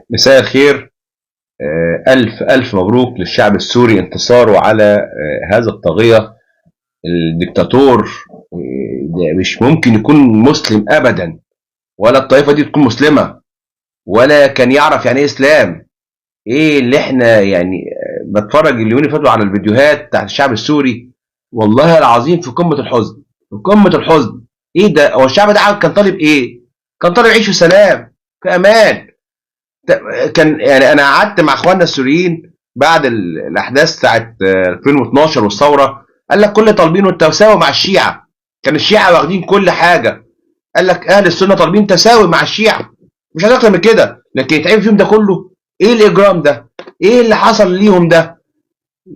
مساء الخير. ألف ألف مبروك للشعب السوري انتصاره على هذا الطاغية الدكتاتور. ده مش ممكن يكون مسلم أبدا، ولا الطائفة دي تكون مسلمة، ولا كان يعرف يعني إيه إسلام. إيه اللي إحنا يعني بتفرج اليومين اللي فاتوا على الفيديوهات بتاعت الشعب السوري، والله العظيم في قمة الحزن، في قمة الحزن. إيه ده؟ هو الشعب ده كان طالب إيه؟ كان طالب يعيش في سلام، في أمان. كان يعني انا قعدت مع اخواننا السوريين بعد الاحداث بتاعت 2012 والثورة، قال لك كل طالبينه التساوي مع الشيعة. كان الشيعة واخدين كل حاجة، قال لك اهل السنة طالبين تساوي مع الشيعة، مش عايز اكتر من كده. لكن يتعمل فيهم ده كله؟ ايه الاجرام ده؟ ايه اللي حصل ليهم ده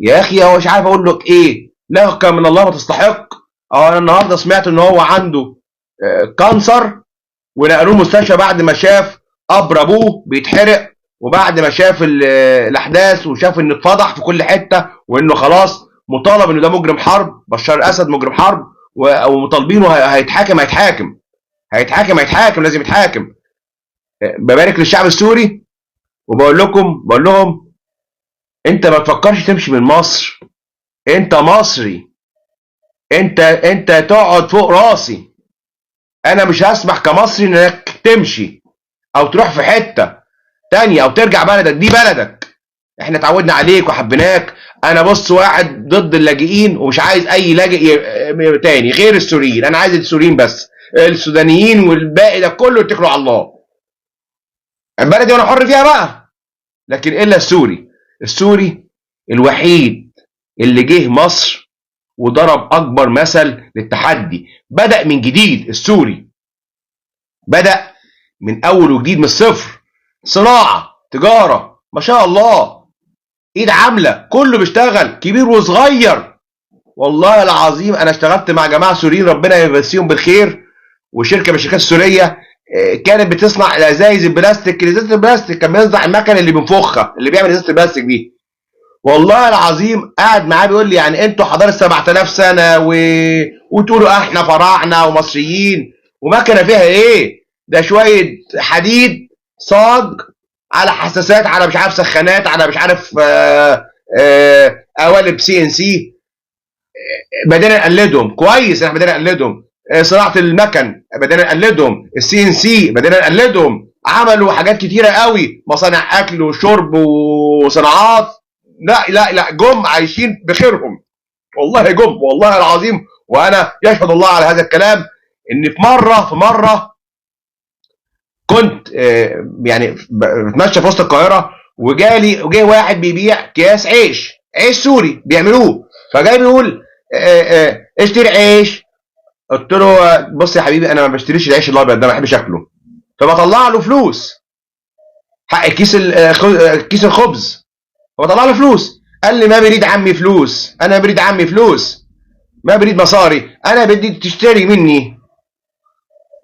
يا اخي؟ هو مش عارف اقول لك ايه، لك من الله ما تستحق. انا النهارده سمعت ان هو عنده cancer، ونقلوه المستشفى بعد ما شاف قبر ابوه بيتحرق، وبعد ما شاف الاحداث وشاف انه اتفضح في كل حتة، وانه خلاص مطالب انه ده مجرم حرب، بشار الاسد مجرم حرب، ومطالبينه هيتحاكم هيتحاكم هيتحاكم هيتحاكم، لازم يتحاكم. ببارك للشعب السوري وبقول لكم، بقول لهم انت ما تفكرش تمشي من مصر، انت مصري، انت تقعد فوق راسي. انا مش هسمح كمصري انك تمشي او تروح في حتة تانية او ترجع بلدك، دي بلدك، احنا اتعودنا عليك وحبيناك. انا بص واحد ضد اللاجئين ومش عايز اي لاجئ تاني غير السوريين، انا عايز السوريين بس، السودانيين والباقي ده كله اتكلوا على الله، بلدي وانا حر فيها بقى. لكن الا السوري، السوري الوحيد اللي جه مصر وضرب اكبر مثل للتحدي، بدأ من جديد. السوري بدأ من اول وجديد، من الصفر، صناعة، تجارة، ما شاء الله، ايد عامله، كله بيشتغل كبير وصغير. والله العظيم انا اشتغلت مع جماعة سوريين ربنا يمسيهم بالخير، وشركه من الشركات السورية كانت بتصنع الازايز البلاستيك، ازازة البلاستيك كان بيصنع المكن اللي بينفخها، اللي بيعمل ازازة البلاستيك دي. والله العظيم قاعد معاه بيقول لي يعني انتوا حضارة 7000 سنة وتقولوا احنا فراعنه ومصريين، ومكنه فيها ايه؟ ده شوية حديد صاج على حساسات، على مش عارف سخانات، على مش عارف قوالب CNC. بدينا نقلدهم كويس، احنا بدينا نقلدهم. صناعة المكن بدينا نقلدهم، ال CNC بدينا نقلدهم، عملوا حاجات كتيرة قوي، مصانع اكل وشرب وصناعات. لا لا لا، جم عايشين بخيرهم والله، جم والله العظيم. وانا يشهد الله على هذا الكلام ان في مرة كنت يعني بتمشى في وسط القاهرة، وجاي واحد بيبيع اكياس عيش، عيش سوري بيعملوه، فجاي بيقول اشتري عيش. قلت له بص يا حبيبي، انا ما بشتريش العيش الابيض ده، ما بحبش اكله. فبطلع له فلوس حق كيس كيس الخبز، فبطلع له فلوس. قال لي ما بريد عمي فلوس، انا بريد عمي فلوس، ما بريد مصاري، انا بدي تشتري مني.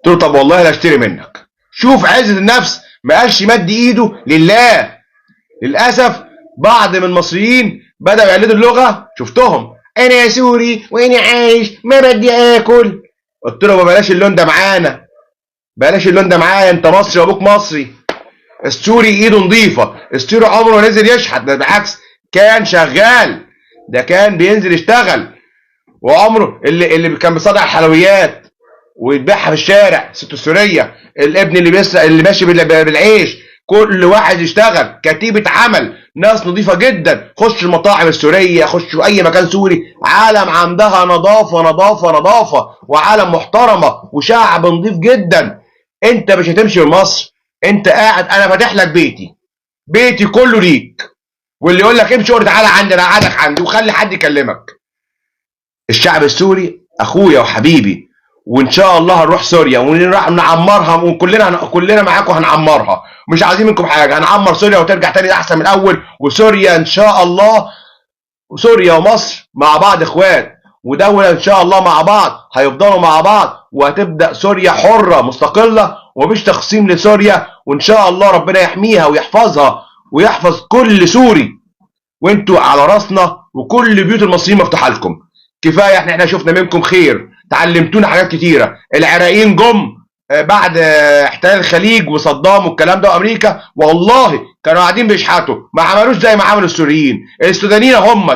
قلت له طب والله لا اشتري منك. شوف عزة النفس، ما قالش مد ايده لله. للاسف بعض من المصريين بدأوا يقلدوا اللغة، شفتهم، انا يا سوري وانا عايش ما بدي اكل. قلت له بلاش اللون ده معانا، بلاش اللون ده معايا، انت مصري وابوك مصري. السوري ايده نظيفة، السوري عمره ما نزل يشحت، ده بالعكس كان شغال، ده كان بينزل يشتغل، وعمره اللي كان بيصنع الحلويات ويبيعها في الشارع، ست السورية، الابن اللي بيسرق، اللي ماشي بالعيش، كل واحد يشتغل كتيبة عمل، ناس نظيفة جدا. خش المطاعم السورية، خش اي مكان سوري، عالم عندها نظافة نظافة نظافة، وعالم محترمه، وشعب نظيف جدا. انت مش هتمشي من مصر، انت قاعد، انا فاتح لك بيتي، بيتي كله ليك، واللي يقول لك امشي قول تعالى عندي، انا قاعدك عندي، وخلي حد يكلمك. الشعب السوري اخويا وحبيبي، وان شاء الله هنروح سوريا ونروح نعمرها، وكلنا كلنا معاكم هنعمرها، مش عايزين منكم حاجة، هنعمر سوريا وترجع تاني احسن من الاول. وسوريا ان شاء الله، سوريا ومصر مع بعض اخوات، ودولة ان شاء الله مع بعض، هيفضلوا مع بعض، وهتبدا سوريا حره مستقلة، ومفيش تقسيم لسوريا، وان شاء الله ربنا يحميها ويحفظها ويحفظ كل سوري. وانتوا على راسنا، وكل بيوت المصريين مفتوحة لكم. كفاية احنا شفنا منكم خير، تعلمتونا حاجات كتيرة. العراقيين جم بعد احتلال الخليج وصدام والكلام ده وامريكا، والله كانوا قاعدين بيشحتوا، ما عملوش زي ما عملوا السوريين. السودانيين هم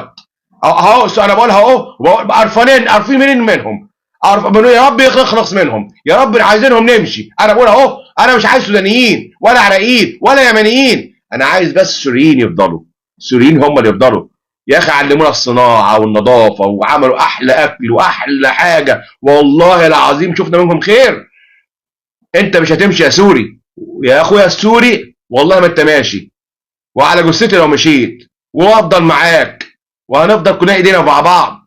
اهو، انا بقولها اهو، قرفانين، قرفين منين منهم، يا رب يخلص منهم، يا رب عايزينهم نمشي. انا بقول اهو، انا مش عايز سودانيين ولا عراقيين ولا يمنيين، انا عايز بس السوريين يفضلوا، السوريين هم اللي يفضلوا. يا اخي علمونا الصناعة والنظافة وعملوا احلى اكل واحلى حاجة، والله العظيم شفنا منهم خير. انت مش هتمشي يا سوري، يا اخويا السوري، والله ما انت ماشي، وعلى جثتي لو مشيت، وافضل معاك، وهنفضل كلنا ايدينا مع بعض.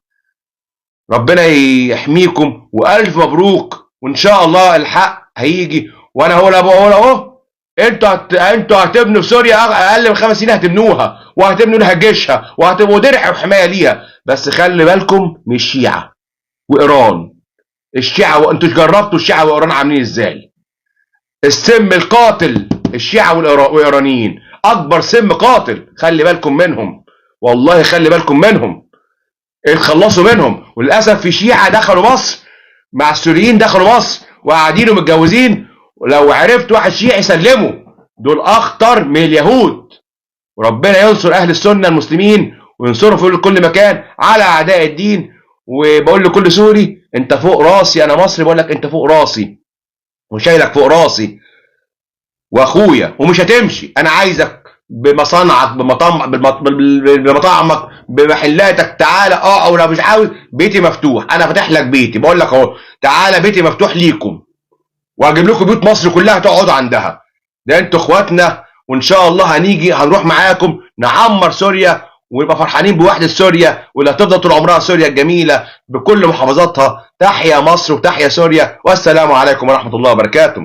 ربنا يحميكم، والف مبروك، وان شاء الله الحق هيجي. وانا هو بقول اهو، انتوا هتبنوا في سوريا اقل من 5 سنين هتبنوها، وهتبنوا لها جيشها، وهتبقوا درع وحماية ليها. بس خلي بالكم من الشيعة وايران. الشيعة، وانتوا جربتوا الشيعة وايران عاملين ازاي؟ السم القاتل الشيعة والايرانيين اكبر سم قاتل، خلي بالكم منهم، والله خلي بالكم منهم، اتخلصوا منهم. وللاسف في شيعه دخلوا مصر مع السوريين، دخلوا مصر وقاعدين ومتجوزين، ولو عرفت واحد شيعي سلمه، دول اخطر من اليهود. وربنا ينصر اهل السنة المسلمين وينصرهم في كل مكان على اعداء الدين. وبقول لكل سوري انت فوق راسي، انا مصري بقول لك انت فوق راسي وشايلك فوق راسي واخويا، ومش هتمشي. انا عايزك بمصانعك، بمطاعمك، بمحلاتك، تعالى. او لو مش عاوز، بيتي مفتوح، انا فاتح لك بيتي، بقول لك اهو، تعالى بيتي مفتوح ليكم، وهجيب لكم بيوت مصر كلها تقعدوا عندها. ده انتوا اخواتنا، وان شاء الله هنيجي هنروح معاكم نعمر سوريا، ونبقى فرحانين بوحدة سوريا، واللي هتفضل طول عمرها سوريا الجميلة بكل محافظاتها. تحيا مصر وتحيا سوريا، والسلام عليكم ورحمة الله وبركاته.